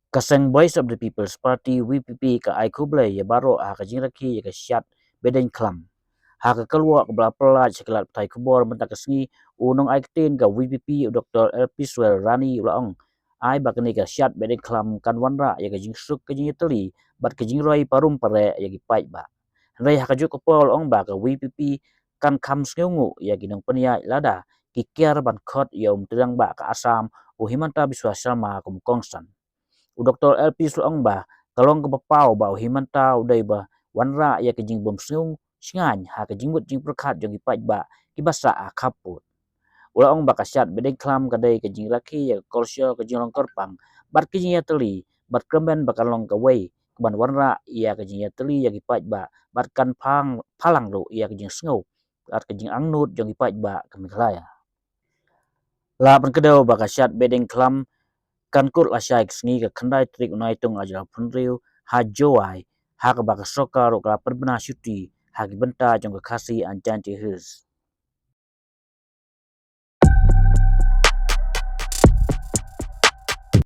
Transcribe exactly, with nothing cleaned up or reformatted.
Ka seng Voice of the People's Party, V P P, ka ai khublei ïa baroh ha ka jingrakhe ïa ka shad Bedeng Khlam. Ha ka kyrwoh kaba la pyllait sha ki lad pathai khubor mynta ka sngi, u nongai ktien ka V P P, u Doktor L P Swell Rani, u la ong ai ba kane ka shad Bedeng Khlam kan wanrah ïa ka jingsuk, ka jingïatylli bad ka jingroi parum pareh ïa ki paidbah. Hynrei ha kajuh ka por u la ong ba ka V P P kan kham sngewnguh ïa ki nongpynïaid lada ki kiar ban khot ïa u Myntri Rangbah ka Assam, u Himanta Biswa Sarma, kum u kongsan. U Doktor L P Swell u la ong ba ka long kaba paw ba u Himanta u dei ba wanrah ïa ka jingbym sngew shngaiñ ha ka jingmut jingpyrkhat jong ki paidbah kiba sah ha khappud. U la ong ba ka shad Bedeng Khlam ka dei ka jingrakhe ïa ka kolshor, ka jinglong kyrpang bad ka jingïatylli, bad kyrmen ba kan long kawei kaban wanrah ïa ka jingïatylli ïa ki paidbah bad kan phang, phalang ruh ïa ka jingsngew bad ka jingangnud jong ki paidbah ka Meghalaya. La pynkdew ba ka shad Bedeng Khlam kan kut lashai ka sngi, ka khyndai tarik u Naitung arhajar arphew hynriew, ha Jowai, ha kaba ka sorkar ruh ka la pynbna shuti ha ki bynta jong ka Khasi and Jaintia Hills.